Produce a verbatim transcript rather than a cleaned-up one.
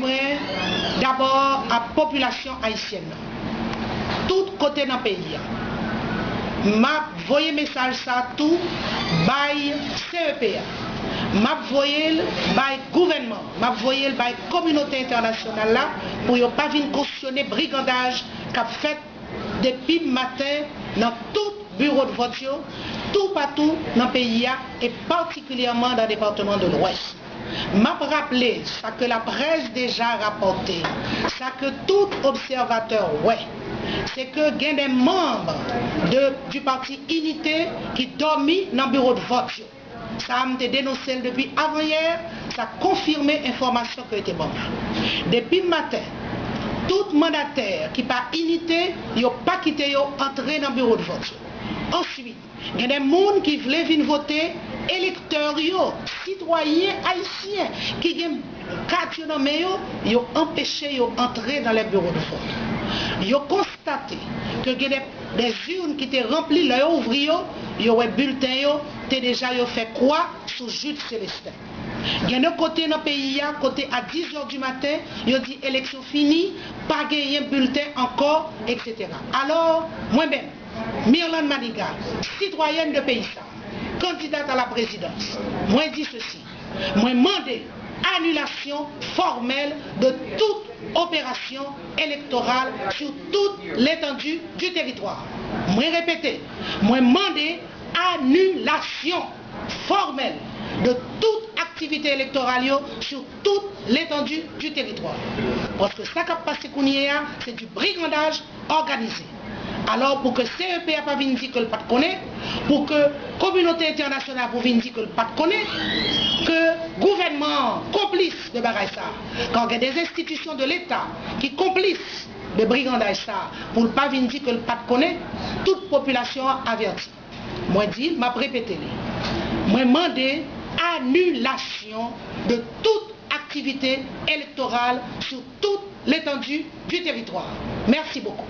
Mwen, dabò, a popilasyon ayisyèn nan, tout kote nan peyi a. M ap voye mesaj sa tou bay C E P a. M ap voye l bay gouvènman. M ap voye l bay kominote entènasyonal la pou yo pa vin kosyone brigandaj k ap fèt depi maten nan tout biwo de vòt yo, toupatou nan peyi a, e patikilyèman nan depatman de Lwès. M ap raple sa ke laprès deja rapòte, sa ke tout obsèvatè wè, se ke gen de manm de, du pati Inite ki dòmi nan biwo de vòt yo. Sa a, m te denonse l depi avanyè, sa konfime enfòmasyon ke yo te ban m la. Depi maten, tout mandatè ki pa Inite, yo pa kite yo antre nan biwo de vòt yo. Answit, gen de moun ki vle vin vote, elektè yo, sitwayen ayisyen ki gen kat yo nan men yo, yo anpeche yo antre nan les bureaux de vote. Yo konstate ke gen de, de urn ki te ranpli, lè yo ouvri yo, yo wè bilten yo te deja yo fè kwa sou Jude Célestin. Gen de kote nan peyi a, kote a dis zè di maten, yo di eleksyon fini, pa genyen bilten ankò, et cetera. Alò, mwen menm, Mirlande Manigat, sitwayèn de peyi sa, candidate à la présidence, mwen di sesi, mwen mande anilasyon fòmèl de tout operasyon elektoral sur toute l'étendue du territoire. Mwen repete, mwen mande anilasyon fòmèl de tout aktivite elektoral yo sur toute l'étendue du territoire. Paske sa k ap pase kounye a, se du brigandaj òganize. Alò, pou ke C E P a pa vin di ke l pa t konnen, pou ke kominote entènasyonal pou vin di ke l pa t konnen, ke gouvènman an konplis de bagay sa, kan gen de enstitisyon de Leta ki konplis de brigandaj sa, pou l pa vin di ke l pa t konnen, tout popilasyon an avèti. Mwen di l, m ap repete li. Mwen mande anilasyon de tout aktivite elektoral sur toute l'étendue du territoire. Merci beaucoup.